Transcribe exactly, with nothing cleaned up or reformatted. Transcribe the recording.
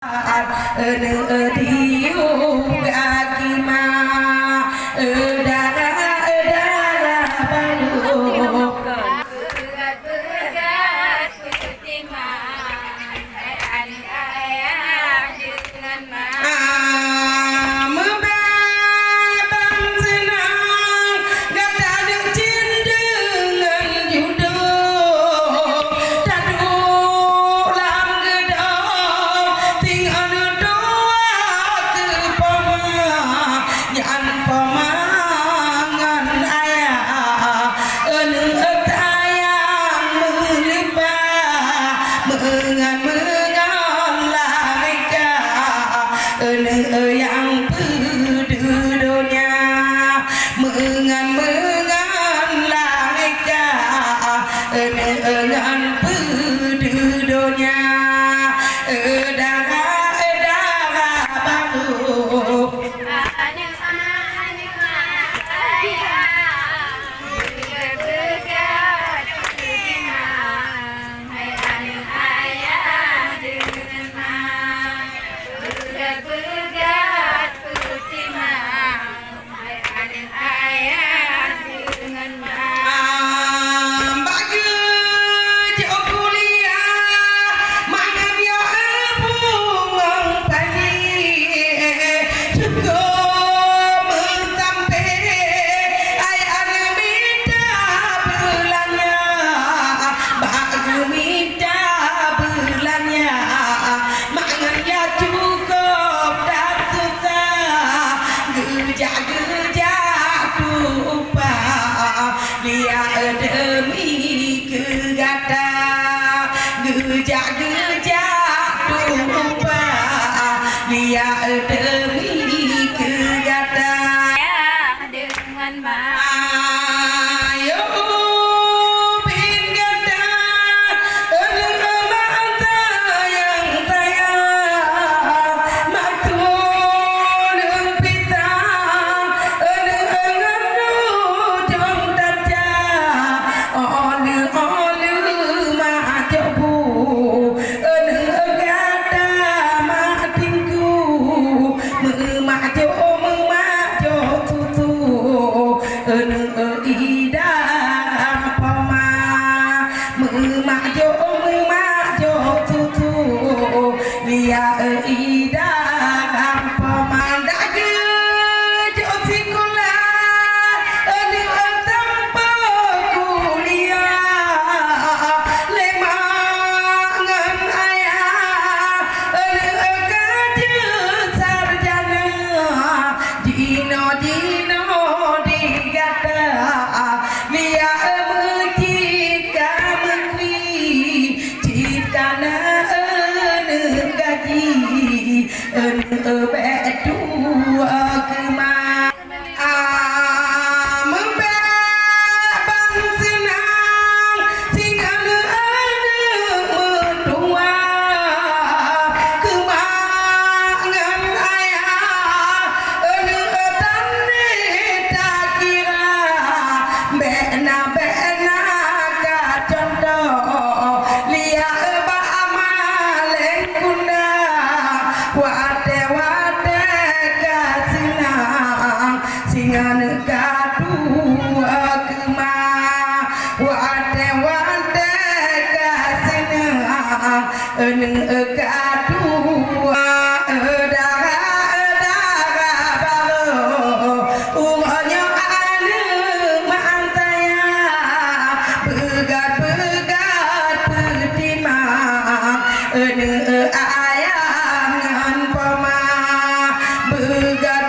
Aneuk diuk gaki ma, dara, dara barô. Peugah-peugah peutimang, hai aneuk ayah deungon ma. Ah, meubèk ban seunang, gata deuk cit deungon judoe. Taduek lam geudong, singoh neutuha keu poma, nyan poma ngon ayah. Aneuk sayang meuleupah, meungon-meungon lagèe ka. Aneuk nyang peudeuh donya, meungon-meungon lagèe ka. Aneuk nyang peudeuh donya, dara, dara barô. Bak geujok kuliah, mangat ya bungong padi. Syukur meusampé, ai aneuk mita beulanja. Bak geumita beulanja, mangat ya cukup dan susah. Geujak-geujak tumpah, liak deumi keu gata. Geujak-geujak tumpah, liak deumi keu gata. Deungon ma. Ayo ubit gata, aneuk mak sayang-sayang. Mak tuleueng pita, aneuk ngon ujong taja. Oleu-oleu mak jok bu, aneuk gata mak tingku. Meumak jok, meumak jok tutu, aneuk idang poma. Meumak jok, meumak jok tutu, liak idang poma. Dak geujok sikula, aneuk tampa kuliah. Lé mak ngon ayah, aneuk ka jeuet sarjana. Jinoe-jinoe di gata, liak meucit ka meukri, cit ka na aneuk gaji, aneuk bèk tuwo keu ma. Ah, meubèk ban seunang, singoh aneuk meutuwa. Keu mak ngon ayah, aneuk tandé takira. Bèk na, bèk na ka cuntoh, liak bak maléng kunda. Watèe-watèe ka seunang, singoh ka tuwo keu ma. Watèe-watèe ka seunang, aneuk ka tuwo. Dara, dara barô, uroe nyoe aneuk mak sayang. Peugah-peugah peutimang, aneuk ayah ngon poma. Peugah